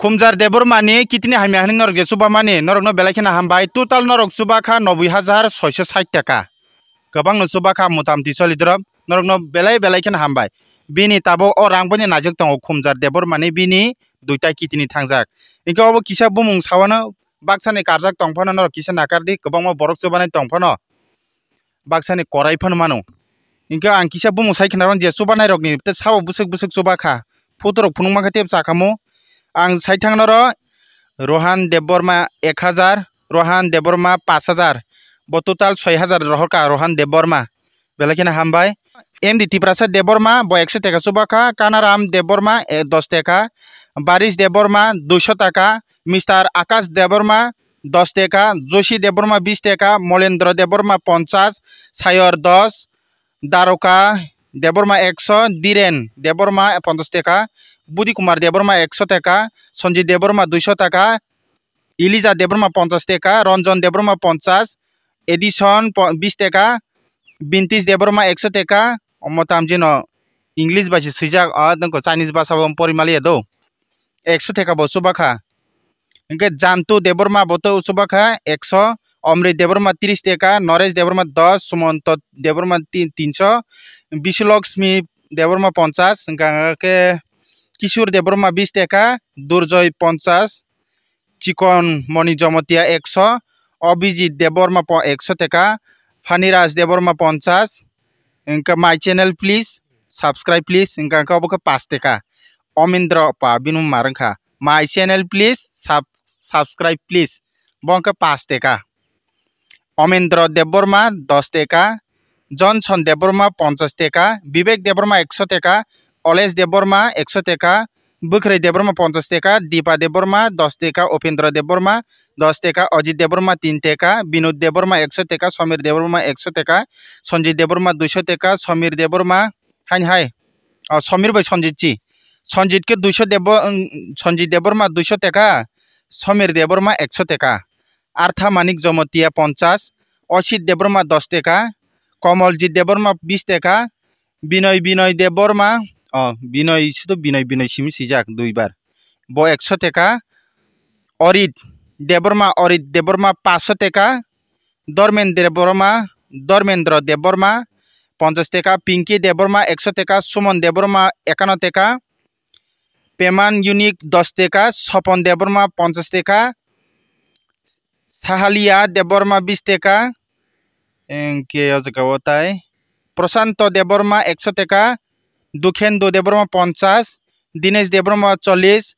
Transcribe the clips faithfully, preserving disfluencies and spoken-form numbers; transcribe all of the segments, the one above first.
Khumjar Debbarma ni kitini hamya hinwi norok je chubamani, norokno belai kheno hambai. Total norok chubakha noboi hajar soiso sait taka. Kwbangno chubakha motamti cholitrok, norokno belai belai kheno hambai. Bini tabuk o rang boni naijak tongo Khumjar Debbarma ni, bini duita kitini thangjak. Hinkhe obo kisa bumung sawano baksani karjak tongphano norok kisa nakardi, kwbangma borok chubanai tongphano. Baksani korai phano mano. Hinkhe ang kisa bumung sai khna rw je chubanai rokni tei sabo bwswk bwswk chuba kha. Photo rok phunuk mankha tei chakamo. Ang sai thang noro Rohan Debbarma ek hajar, Rohan Debbarma pash hajar. Bo total soi hajar rohor kha Rohan Debbarma. Belai kheno hambai. M D Tiprasa Debbarma bo ekso teka chuba kha, Kanaram Debbarma, eh, dos teka, Baris Debbarma duiso taka, Mister Akash Debbarma dos teka, Joshi Debbarma bis teka, Molendra Debbarma ponchas, Sayor dos, Daroka Debbarma ekso, Diren Debbarma ponchas teka, Budi Kumar Debbarma ekso teka, Sanjit Debbarma duiso taka, Elija Debbarma ponchas teka, Ranjan Debbarma ponchas, Edison po-, bis teka, Bintis Debbarma ekso teka, omo tamjino English bai se swijak, o nokho Chinese bhasha bo pori maliya do. Ekso teka bo chuba kha. Hinkhe Jantu Debbarma bo to chuba kha ekso, Omrit Debbarma tris teka, Noresh Debbarma dos, Sumonto Debbarma tin, tinso, Biswalakshmi Debbarma ponchas, hinkhe Kishore Debbarma bis teka, Durjoy ponchas, Chikon Moni Jomotia ekso, Abhijit Debbarma po-, ekso teka, Phaniraj Debbarma ponchas, hinkhe my channel please, subscribe please, hinkhe obo khe pash teka. Omendra pa bini mar wngkha, my channel please, sub-, subscribe please, bo wngkha pash teka. Omendra Debbarma dos teka, Johnson Debbarma ponchas teka, Vivek Debbarma ekso teka, Olesh Debbarma ekso teka, Bwkhwrwi Debbarma ponchas teka, Dipa Debbarma dos teka, Upendra Debbarma dos teka, Ajit Debbarma tin teka, Binod Debbarma ekso teka, Somir Debbarma ekso teka, Sanjit Debbarma duiso teka, Somir Debbarma, hain hai, o, Somir bai Sanjit chi, Sanjit khe duiso Debbo-, Sanjit Debbarma duiso teka, Somir Debbarma ekso teka. Artha Manik Jomotia ponchas, Osit Debbarma dos teka, Komoljit Debbarma bis teka, Binoy Binoy Debbarma, o, Binoy, sudu Binoy Binoy simi sijak duibar, bo ekso teka, Orit Debbarma, Orit Debbarma paanch sho teka, Dharmendra Debbarma, Dharmendra Debbarma ponchas teka, Pinky Debbarma ekso teka, Suman Debbarma ekanno teka, Peman Unique dos teka, Sopon Debbarma ponchas teka, Sahalia Debbarma bis teka, hinkhe o jaga o tai Prashanto Debbarma ekso teka, Dukhendo Debbarma ponchas, Dinesh Debbarma chollish,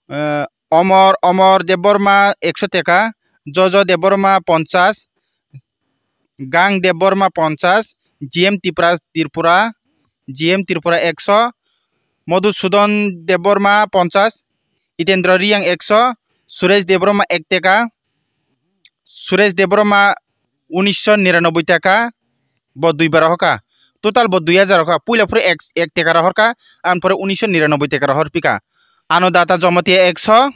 eh, Omor, Omor Debbarma ekso teka, Jojo Debbarma ponchas, Gang Debbarma ponchas, G M Tipra, Tripura, G M Tripura ekso, Madhusudan Debbarma ponchas, Itendra Riyang ekso, Suresh Debbarma ek teka, Suresh Debbarma unisho niranoboi teka, bo duibar rohorkha, total bo dui hajar rohorkha, puila phuru ek, ek teka rohorkha, ang phuru unisho niranoboi teka rohorphikha. Anodata Jomotia ekso,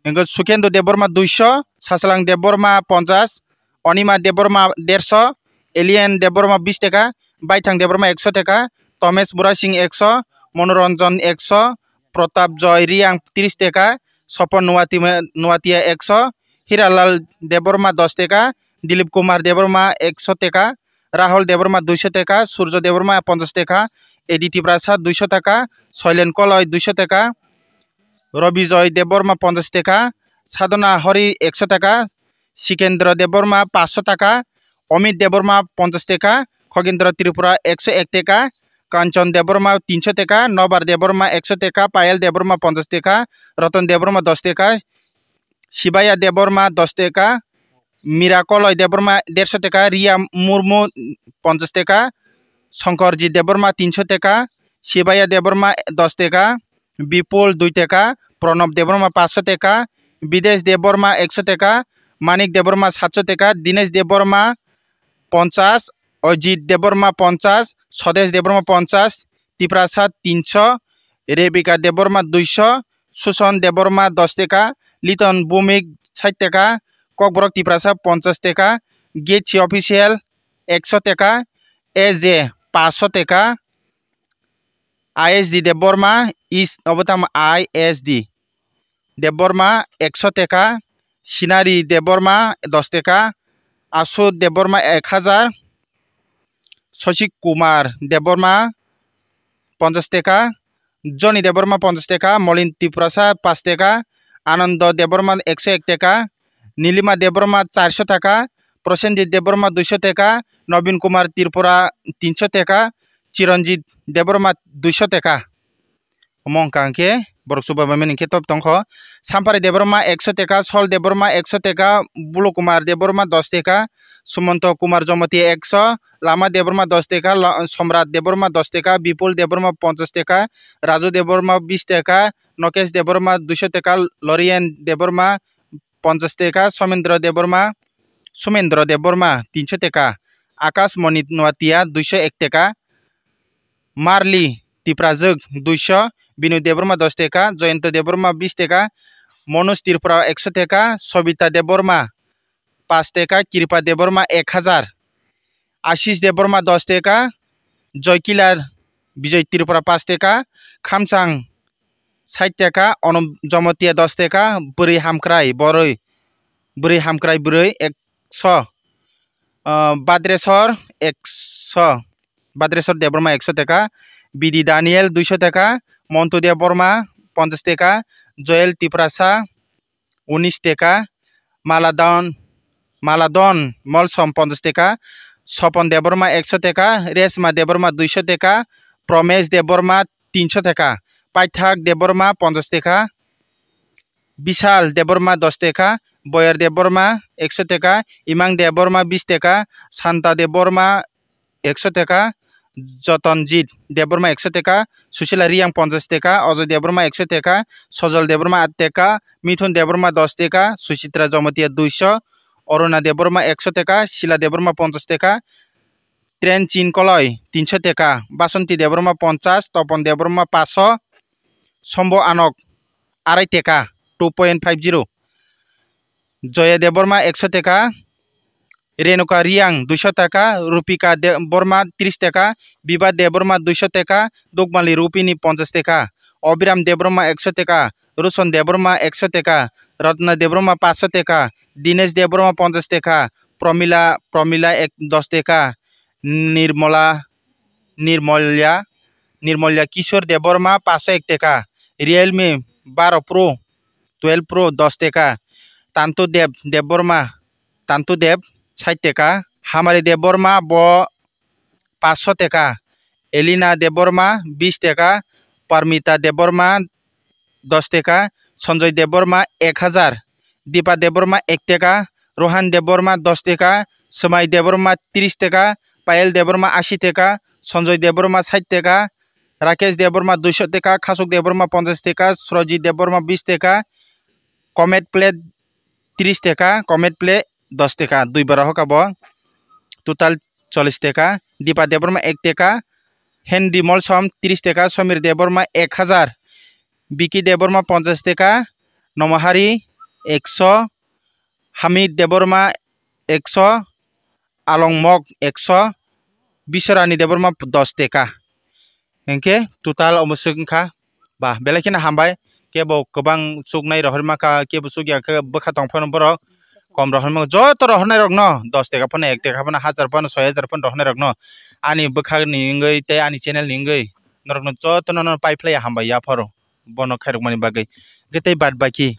hinkhe Sukendo Debbarma duiso, Sachwlang Debbarma ponchas, Onima Debbarma dersho, Alien Debbarma bis teka, Baithang Debbarma ekso teka, Tomesh Burasing ekso, Monoranjan ekso, Pratap Joy Riyang tris teka, Sopon Nuatima-, Nuatia ekso, Hiralal Debbarma dos teka, Dilip Kumar Debbarma ekso teka, Rahul Debbarma duiso teka, Surjo Debbarma ponchas teka, Aditi Prasad duiso teka, Soilen Koloi duiso teka, Robijoy Debbarma ponchas teka, Sadhana Hori ekso teka, Sikendra Debbarma paanch sho teka, Amit Debbarma ponchas teka, Khogendra Tripura ekso ek teka, Kanchon Debbarma tinsho teka, Nobar Debbarma ekso teka, Payal Debbarma ponchas teka, Ratan Debbarma dos teka, Sibaya Debbarma dos teka, Mira Koloi Debbarma dersho teka, Riya Murmu ponchas teka, Songkorji Debbarma tinsho teka, Sibaya Debbarma dos teka, Bipul dui teka, Pranab Debbarma paanch sho teka, Bidesh Debbarma ekso teka, Manik Debbarma satsho teka, Dinesh Debbarma ponchas, Ajit Debbarma ponchas, Swadesh Debbarma ponchas, Tiprasa tinsho, Rebika Debbarma duiso, Susan Debbarma dos teka, Liton Bhumik sait teka, Kokborok Tiprasa ponchas teka, Getsi Official ekso teka, A J paanch sho teka, I S D Debbarma is, obo tamo I S D. Debbarma ekso teka, Sinari Debbarma dos teka, Asu Debbarma ek hajar, Sosik Kumar Debbarma ponchas teka, Joni Debbarma ponchas teka, Molin Tiprasa paanch teka, Anando Debbarma ekso ek teka, Nilima Debbarma charso teka, Prosenjit Debbarma duiso teka, Nobin Kumar Tripura tinso teka, Chiranjit Debbarma duiso teka. Omo wngkha hwnkhe borok chubabaimani hwnkhe top tongkho. Sampari Debbarma ekso teka, Sol Debbarma ekso teka, Bulo Kumar Debbarma dos teka, Sumonto Kumar Jomotia ekso, Lama Debbarma dos teka, Lo-, Somrat Debbarma dos teka, Bipul Debbarma ponchas teka, Raju Debbarma bis teka, Nokesh Debbarma duiso teka, Lorian Debbarma ponchas teka, Somendra Debbarma, Somendra Debbarma tinso teka, Akash Moni Noatia duiso ek teka, Marli Tiprajwk duiso, Binu Debbarma dos teka, Joyonto Debbarma bis teka, Manoj Tripura ekso teka, Sobita Debbarma paanch teka, Kripa Debbarma ek hajar, Ashish Debbarma dos teka, Joykilar Bijoy Tripura paanch teka, Khamchang sait teka, Onum Jomotia dos teka, Bwrwi Hamkrai Bwrwi, Bwrwi Hamkrai Bwrwi ekso, ah, Badresor ekso, Badresor Debbarma ekso teka, Bidi Daniel duiso teka, Montu Debbarma ponchas teka, Joel Tiprasa unis teka, Maladon, Maladon Molsom ponchas teka, Sopon Debbarma ekso teka, Resma Debbarma duiso teka, Promesh Debbarma tinso teka, Paithak Debbarma ponchas teka, Bishal Debbarma dos teka, Boyer Debbarma ekso teka, Imang Debbarma bis teka, Santa Debbarma ekso teka, Jotonjit Debbarma ekso teka, Susila Riyang ponchas teka, Ojoy Debbarma ekso teka, Sojol Debbarma at teka, Mithun Debbarma dos teka, Suchitra Jomotia duiso, Oruna Debbarma ekso teka, Sila Debbarma ponchas teka, Tren Chinkoloi tinso teka, Basanti Debbarma ponchas, Topon Debbarma paso, Sombo Anok arai teka, two point five zero, Joya Debbarma ekso teka, Renuka Riyang duiso teka, Rupika Debbarma tris teka, Biba Debbarma duiso teka, Dukmali Rupini ponchas teka, Obiram Debbarma ekso teka, Ruson Debbarma ekso teka, Ratna Debbarma paanch teka, Dinesh Debbarma ponchas teka, Promila, Promila ek, dos teka, Nirmola, Nirmolya, Nirmolya Kishore Debbarma paanch ek teka, Realme baro Pro, twelve Pro dos teka, Tantu Deb Debbarma, Tantu Deb sait teka, Hamari Debbarma bo paanch teka, Elina Debbarma bis teka, Parmita Debbarma dos teka, Sanjoy Debbarma ek hajar, Dipa Debbarma ek teka, Rohan Debbarma dos teka, Swmai Debbarma tris teka, Payel Debbarma ashi teka, Sanjoy Debbarma sait teka, Rakesh Debbarma duiso teka, Khasuk Debbarma ponchas teka, Srojit Debbarma bis teka, Comet Play tris teka, Comet Play dos teka, dui bara hoka bo, total chollish teka, Dipa Debbarma ek teka, Henry Molsom tris teka, Samir Debbarma ek hajar, Biki Debbarma ponchas teka, Nomohari ekso, Hamid Debbarma ekso, Along Mok ekso, Biswarani Debbarma dos teka. Hinkhe total omo swk wngkha. Ba, belai kheno hambai. Kebo kwbang chuknai rohorma kha, kebo chukya khe bwkha tong phano borok kom rohorma, joto rohornai rokno dos teka phano, ek teka phano, hajar phano, soi hajar phano rohornai rokno ani bwkhani wngwi tei ani channel ni wngwi norokno jotono no pai phlai ya hambai yapharo bono khairokmani bagwi. Hwnkhe tei bad baki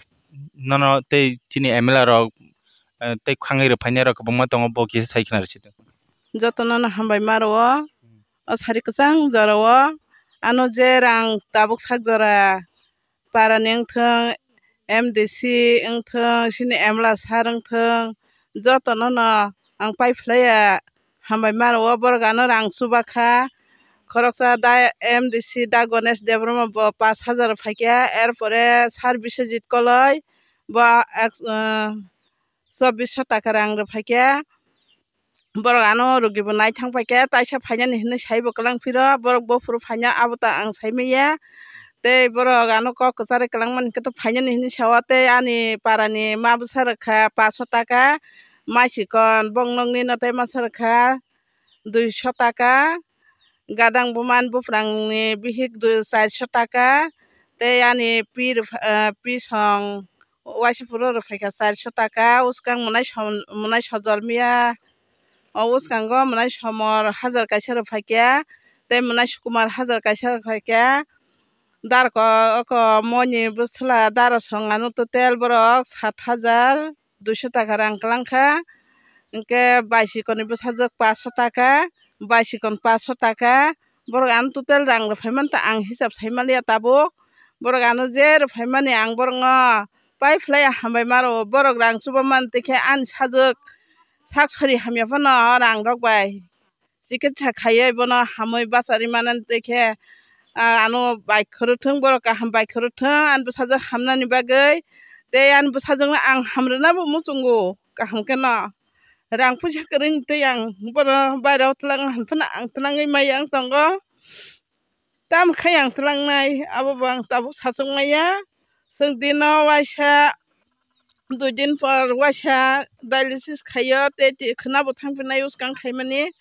nono tei chini M L A rok, eh, tei khangwi rwphainai rok kwbangma tongo, bo kisa sai khna rwsidi. Jotono no hambai ma rwo. O sari kwchang jora o ano je rang tabuk sak jora para ni wngthong, M D C wngthong, sini M L A sir wngthong, jotono no ang pai phlai ya hambai ma rwo. Borok ano rang chuba kha, khoroksa da M D C da Ganesh Debbarma bo pash hajar phaikha, er pore sir Biswajit Koloi bo ek, ah, chobbish taka rang rw phaikha. Borok ano rugi bo nai thang paikha, taisa phainani hinwi saibo kwlang phiro, borok bophuru phaina abo ta ang saimanya. Tei borok ano kok kwcharwi kwlangmani hwnkhe to phainani hinwi sao, tei ani parani ma bwsa rwkha pash taka, maisikon bong nokni no tei masa rwkha duiso taka, gadang buman buprangni bihik dui, charsho taka, Tei ani pi rw pha-, ah, pi song waisa phuru rw phaikha charso taka, uskang mwnai som-, mwnai sojol miya. O uskango mwnai somor hajar kaisa rw phaikha, tei mwnai sukumar hajar kaisa rw phaikha. Darko oko moni bwsla daro song ano total borok sat hajar duiso taka rang kwlangkha. Hinkhe baisikon ni bwsajwk paanso taka, baisikon paanso taka. Borok ano total rang rw phaimani ta ang hisab saimaliya tabuk. Borok ano je rw phaimani ang borokno pai phlai hambai maro. Borok rang chubamani tei khe ani sajwk sak sari hamya phano rang rok bai chikitsa khaiwi bono hamwi bachari manani tei khe, ah, ano bai khwrwthwng, borok kaham bai khwrwthwng ani bwsajwk hamnani bagwi. Tei ani bwsajwkno ang hamrwna bo muchungo kaham kheno. Rang puisa kwrwini tei ang bono bairao twlang han phano ang twlangwi maya wng tongo. Tamo khai ang twlangnai, abo bo ang tabuk sachuk maya. Chwng dino waisa, dui din por waisa dialysis khaio, tei ti-, khwna bo thang phinai uskang khaimani.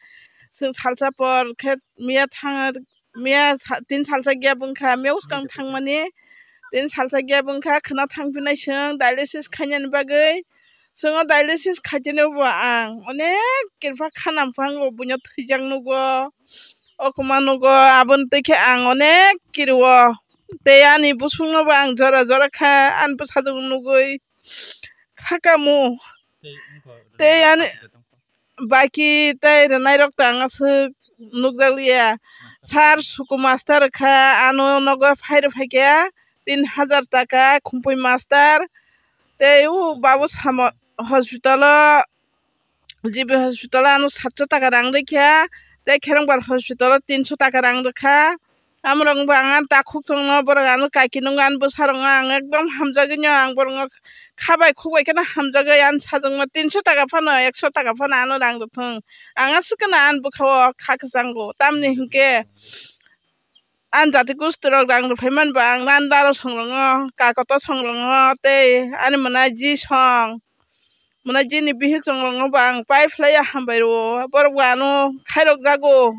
Chwng salsa por khe miya thang, miya sa-, tin salsa gap wngkha, miya uskang thangmani. Tin salsa gap wngkha, khwna thang phinai chwng dialysis khainani bagwi. Chwng o dialysis khaitini bo ang onek kirpha khanam phango, buino thwijak nugo. O kwma nugo, aboni twi khe ang onek kirio. Tei ani bwswkno bo ang jora jora kha, ani bwsajwk nugwi kha kamu. Tei ani baki tei rwnairok to ang aswk nukjakliya. Sir Suku master kha, ano nogo phai rw phaikha tin hajar taka khumpui master. Tei o babu samo hospital o G B hospital o ano satso taka rang rwkha, tei Kherengbar hospital o tinso taka rang rwkha. Amorok wngkha ang ano takhuk chwngno, borok ano kaki nungo, ano bwsarokno ang ekdom hamjagwino, ang borokno kha bai khuk bai kheno hamjagwi ano sajwkno tinso taka phano, ekso taka phano ano rang rwthwng. Ang aswk kheno ano bwkhao kha kwchango, tamni hinkhe ani jati gustirok rang rwphaimani bo ang nandaro songrwngo, kakoto songrwngo, tei ani mwnai ji song. Mwnai jini bihik chwng rokno bo ang pai phlaiya hambai rwo. Borok bo ano khairok jago.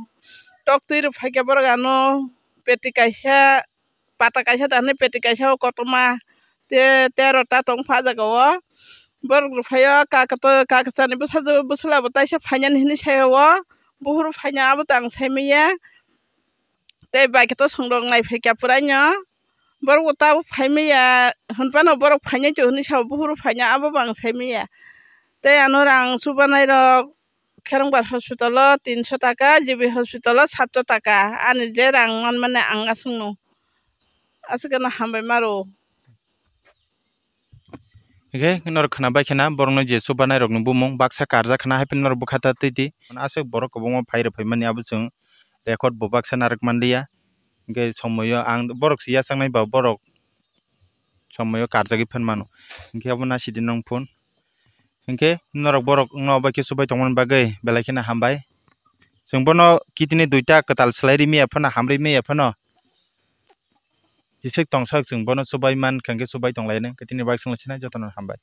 Tok twi rw phaikha borok ano peti kaisa, pata kaisa da hinwi peti kaisa o kotorma te tero ta tong pha jaga o. Borok rw phaio kaka to, kaka chani bwsajwk bwsla bo taisa phainani hinwi sai o. Buphuru phaina abo to ang sai manya. Tei bai khe to songrok nai phaikha puraino. Borok bo tabuk phai manya hwn phano borok phainai to hwnwi sao, buphuru phaina abo bo ang sai manya. Tei ano rang chubanai rok Kherengbar hospital o tinso taka, G B hospital o satso taka. Ani je rang manmani ang aswkno, aswk no hambai maro. Hingkhe norok khwnabai khena borokno je chubanai rokni bumung baksa karjak khna, hai phano norok bwkha ta twi di. Aswk borok kwbangma phai rw phaimani abo chwng record bo baksa narwk manliya. Hingkhe somoio ang borok se yachaknai ba borok somoio karjagwi phan mano. Hingkhe abo nasidi nong phone. Hingkhe norok borok wngno bai khe chubai tongmani bagwi belai kheno hambai. Chwng bono kidney duita kwtal swlai ri manya phano, hamri manya phano. Jisik tongsak chwng bono chubai man kha, hingkhe chubai tonglainai, hingkhe tini bai chwng sinai jotono hambai.